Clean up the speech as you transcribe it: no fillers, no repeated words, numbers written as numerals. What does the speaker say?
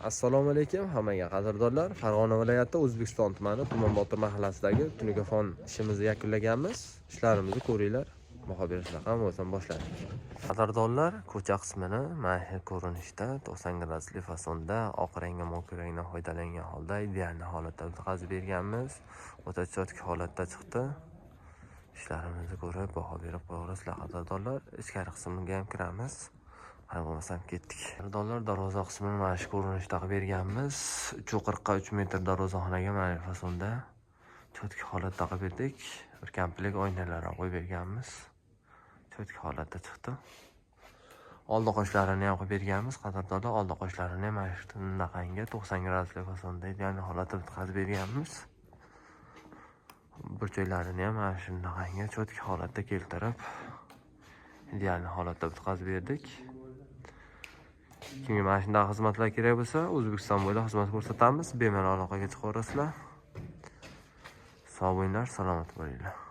Assalomu alaykum hammaga, qadrdonlar. Farg'ona viloyati, O'zbekiston tumani, Tuman Botir mahallasidagi Tunukafon ishimizni yakunlaganmiz. Ishlarimizni ko'ringlar, baho berishlar ham bo'lsam boshladik. Qadrdonlar, ko'cha qismini mana shu ko'rinishda, 90 gradusli fasonda, oq rangga mo'k rangdan foydalangan holda ideal holatda o'tkazib berganmiz. O'ta чётко holatda chiqdi. Ishlarimizni ko'rib, baho berib qo'yaverasizlar, qadrdonlar. Ichkari qismiga ham kiramiz. Qani, bo'lmasam ketdik. Qadrdonlar, darvoza qismini mana shu ko'rinishda qilib berganmiz. 3,40 ga 3 metr darvozaxonaga mana shu fasonda, чётко holatda qilib berdik. Bir komplekt oynalar ham qo'yib berganmiz. Чётко holatda chiqdi. Oldi qoshlarini ham qilib berganmiz, qadrdonlar. Oldi qoshlarini ham mana shunaqangi 90 gradusli fasonda ideal holatda bitkazib berganmiz. Burchaklarini ham mana shunaqangi чётко holatda keltirib, ideal holatda bitkazib berdik. Kimga mana shunday xizmatlar kerak bo'lsa, O'zbekiston bo'ylab xizmat ko'rsatamiz. Bemalol aloqaga chiqaverasizlar. Sog' bo'linglar, salomat bo'linglar.